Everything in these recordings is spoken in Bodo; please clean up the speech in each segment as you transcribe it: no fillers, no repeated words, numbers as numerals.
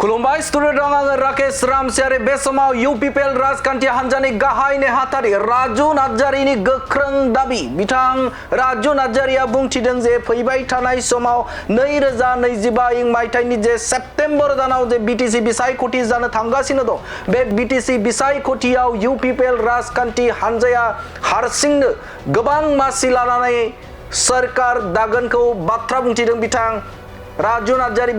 खुलुमबाय स्टुडिअ दं आङो राकेश रामसियारि बे समाव इउपिपिएल राजखान्थि हान्जानि गाहाय नेहाथारि राजु नार्जारिनि गोख्रों दाबि बिथां राजु नार्जारिया बुंथिदों जे फैबाय थानाय समाव 2025 मायथाइनि जे सेप्तेम्बर दानाव जे बिटिसि बिसायख'थि जानो थांगासिनो दं बे बिटिसि बिसायख'थियाव इउपिपिएल राजखान्थि हान्जाया हारसिंनो गोबां मासि लानानै सरकार दागोनखौ बाथ्रा बुंथिदों बिथां राजु नार्जारि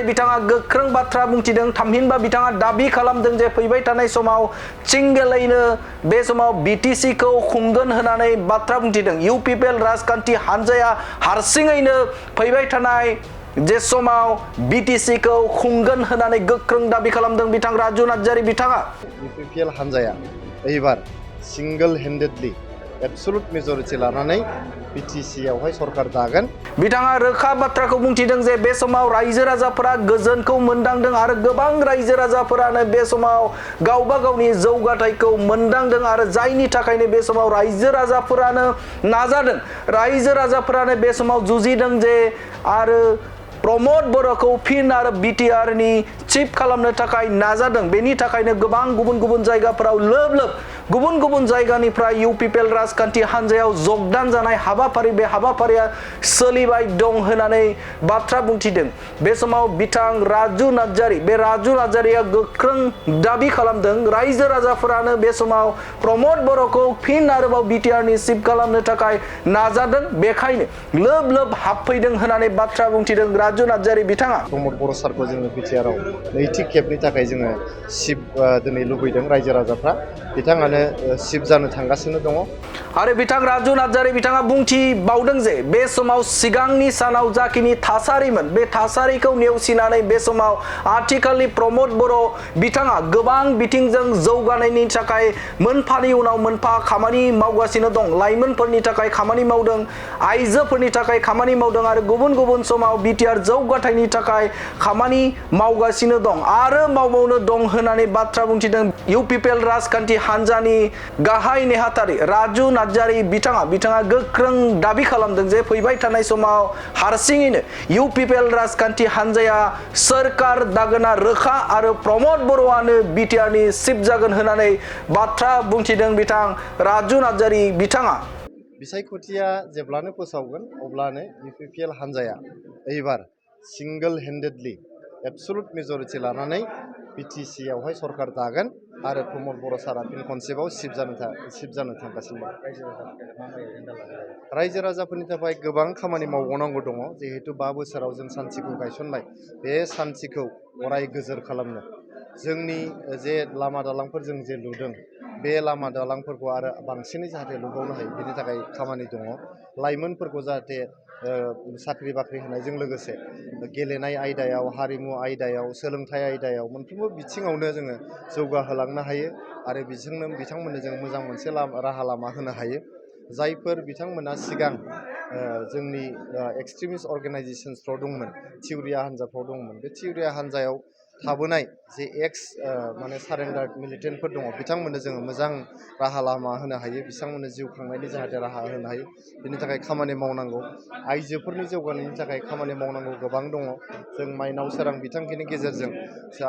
बिथाङा गोख्रों बाथ्रा बुंथिदों थामहिनबा बिथाङा दाबि खालामदों जे फैबाय थानाय समाव सिंगेलैनो बे समाव बिटिसि खौ खुंगोन होननानै बाथ्रा बुंथिदों इउपिपिएल राजखान्थि हान्जाया हारसिङैनो फैबाय थानाय जे समाव बिटिसि खौ खुंगोन होननानै गोख्रों दाबि खालामदों बिथां राजु नार्जारि बिथाङा इउपिपिएल हान्जाया एबार सिंगल हेन्डेडलि एबसुलुट मेजरिटि लानानै बिटिसि आवहाय सरकार दागोन बिथाङा रोखा बाथ्राखौ बुंथिदों जे बे समाव रायजो राजाफोरा गोजोनखौ मोनदांदों आरो गोबां रायजो राजाफोरानो बे समाव गावबा गावनि जौगाथायखौ मोनदांदों आरो जायनि थाखायनो बे समाव रायजो राजाफोरानो नाजादों रायजो राजाफोरानो बे समाव जुजिदों जे आरो रमद बर'खौ फिन आरो बिटिआर नि चिफ खालामनो थाखाय नाजादों बेनि थाखायनो गोबां गुबुन गुबुन जायगाफोराव लोब गुबुन गुबुन जायगानिफ्राय इउपिपिएल राजखान्थि हान्जायाव जगदान जानाय हाबाफारि बे हाबाफारिया सोलिबाय दं होननानै बाथ्रा बुंथिदों बे समाव बिथां राजु नार्जारिया गोख्रों दाबि खालामदों रायजो राजाफोरानो बे समाव प्रमद बर'खौ फिन आरोबाव बिटिआर नि चिफ खालामनो थाखाय नाजादों बेखायनो लोब हाबफैदों होननानै बाथ्रा बुंथिदों राजु नार्जारि बिथाङा प्रमद बर' सारखौ जोङो बिटिआर आव नैथि खेबनि थाखाय जोङो चिफ दिनै लुबैदों रायजो राजाफ्रा बिथाङानो चिफ जानो थांगासिनो दङ आरो बिथां राजु नार्जारि बिथाङा बुंथिबावदों जे बे समाव सिगांनि सानाव जाखिनि थासारिमोन बे थासारिखौ नेवसिनानै बे समाव आथिखालनि प्रमद बर' बिथाङा गोबां बिथिंजों जौगानायनि थाखाय मोनफानि उनाव मोनफा खामानि मावगासिनो दं लाइमोनफोरनि थाखाय खामानि मावदों आइजोफोरनि थाखाय खामानि मावदों आरो गुबुन गुबुन समाव बिटिआर जौगाथायनि थाखाय खामानि मावगासिनो दं आरो मावबावनो दं होननानै बाथ्रा बुंथिदों इउपिपिएल राजखान्थि हान्जानि गाहाय नेहाथारि राजु नार्जारि बिथाङा गोख्रों दाबि खालामदों जे फैबाय थानाय समाव हारसिङैनो इउपिपिएल राजखान्थि हान्जाया सरकार दागोना रोखा आरो प्रमद बर'आनो बिटिआर नि चिफ जागोन होननानै बाथ्रा बुंथिदों बिथां राजु नार्जारि बिथाङा बिसायख'थिया जेब्लानो फोसावगोन अब्लानो इउपिपिएल हान्जाया एबार सिंगल हेन्डेडलि एबसुलुट मेजरिटि लानानै बिटिसि आवहाय सरकार दागोन आरो प्रमद बर' सारा फिन खनसेबाव चिफ जानो थांगासिनो दं रायजो राजाफोरनि थाखाय गोबां खामानि मावबावनांगौ दङ जिहेतु 5 बोसोराव जों सान्थिखौ गायसनबाय बे सान्थिखौ अराय गोजोर खालामनो जोंनि जे लामा दालांफोर जों जे लुदों बे लामा दालांफोरखौ आरो बांसिनै जाहाथे लुबावनो हायो बेनि थाखाय खामानि दङ लाइमोनफोरखौ जाहाथे साख्रि बाख्रि होनायजों लोगोसे गेलेनाय आयदायाव हारिमु आयदायाव सोलोंथाइ आयदायाव मोनफ्रोमबो बिथिङावनो जोङो जौगाहोलांनो हायो आरो बिथांमोननो जों मोजां मोनसे राहा लामा होनो हायो जायफोर बिथांमोना सिगां जोंनि एक्सट्रिमिस्ट अर्गेनाइजेसन्सफ्राव दंमोन थिउरिया हान्जाफ्राव दंमोन बे थिउरिया हान्जायाव थाबोनाय जे माने सारेन्डार मिलिटेन्टफोर दङ बिथांमोननो जोङो मोजां राहा लामा होनो हायो बिथांमोननो जिउ खांनायनि जाहाथे राहा होनो हायो बिनि थाखाय खामानि मावनांगौ आइजोफोरनि जौगानायनि थाखाय खामानि मावनांगौ गोबां दङ जों माइनाव सोरां बिथांखिनि गेजेरजों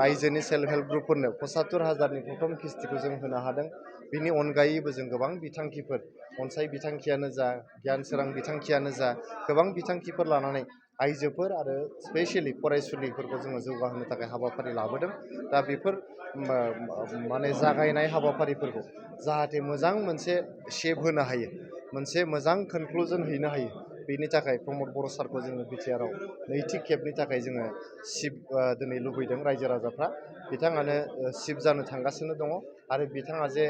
आइजोनि सेल्फ हेल्प ग्रुपफोरनो 75,000नि प्रथम किस्तिखौ जों होनो हादों बिनि अनगायैबो जों गोबां बिथांखिफोर अनसाय बिथांखियानो जा गियान सोरां बिथांखियानो जा गोबां बिथांखिफोर लानानै आइजोफोर आरो स्पेसियेलि फरायसुलिफोरखौ जोङो जौगाहोनो थाखाय हाबाफारि लाबोदों दा बेफोर माने जागायनाय हाबाफारिफोरखौ जाहाथे मोजां मोनसे शेप होनो हायो मोनसे मोजां कनक्लुजन हैनो हायो बेनि थाखाय प्रमद बर' सारखौ जोङो बिटिआर आव नैथि खेबनि थाखाय जोङो चिफ दिनै लुबैदों रायजो राजाफ्रा बिथाङानो चिफ जानो थांगासिनो दङ आरो बिथाङा जे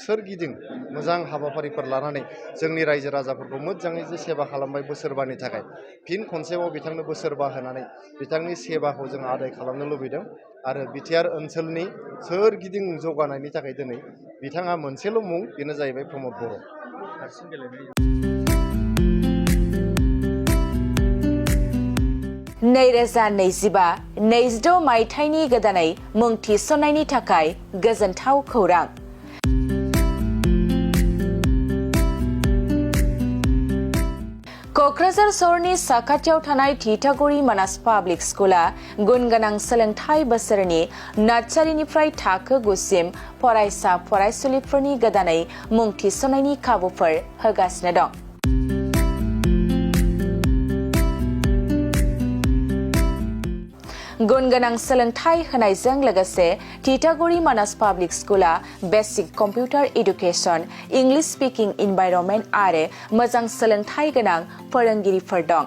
सोरगिदिं मोजां हाबाफारिफोर लानानै जोंनि रायजो राजाफोरखौ मोजाङै जे सेवा खालामबाय बोसोरबानि थाखाय फिन खनसेबाव बिथांनो बोसोरबा होनानै बिथांनि सेवाखौ जों आदाय खालामनो लुबैदों आरो बिटिआर ओनसोलनि सोरगिदिं जौगानायनि थाखाय दिनै बिथाङा मोनसेल' मुं बेनो जाहैबाय प्रमद बर' 2025-26 मायथाइनि गोदानै मुं थिसननायनि थाखाय गोजोनथाव खौरां क'क्राझार सहरनि साखाथियाव थानाय थिथागुरि मानास पाब्लिक स्कुला गुन गोनां सोलोंथाइ बोसोरनि नार्सारिनिफ्राय थाखो 9 सिम फरायसा फरायसुलिफोरनि गोदानै मुं थिसननायनि खाबुफोर होगासिनो दं। गुन गोनां सोलोंथाइ होनायजों लोगोसे थिथागुरि मानास पाब्लिक स्कुला basic computer education, English speaking environment आरो मोजां सोलोंथाइ गोनां फोरोंगिरिफोर दं।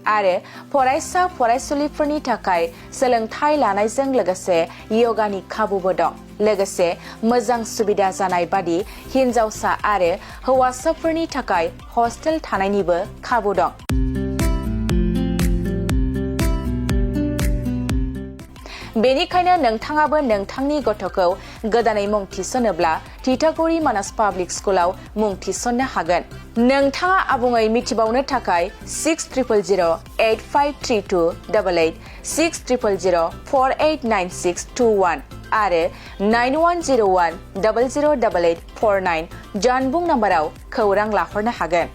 आरो फरायसा फरायसुलिफोरनि थाखाय सोलोंथाइ लानायजों लोगोसे योगानि खाबुबो दं। लोगोसे मोजां सुबिदा जानाय बादि हिन्जावसा आरो हौवासाफोरनि थाखाय हस्टेल थानायनिबो खाबु दं। बेनिखायनो नोंथाङाबो नोंथांनि गथ'खौ गोदानै मुं थिसनोब्ला थिथागुरि मानास पाब्लिक स्कुलाव मुं थिसननो हागोन। नोंथाङा आबुङै मिथिबावनो थाखाय 6000853288 6000489621 आरो 9101008849 जानबुं नाम्बाराव खौरां लाहरनो हागोन।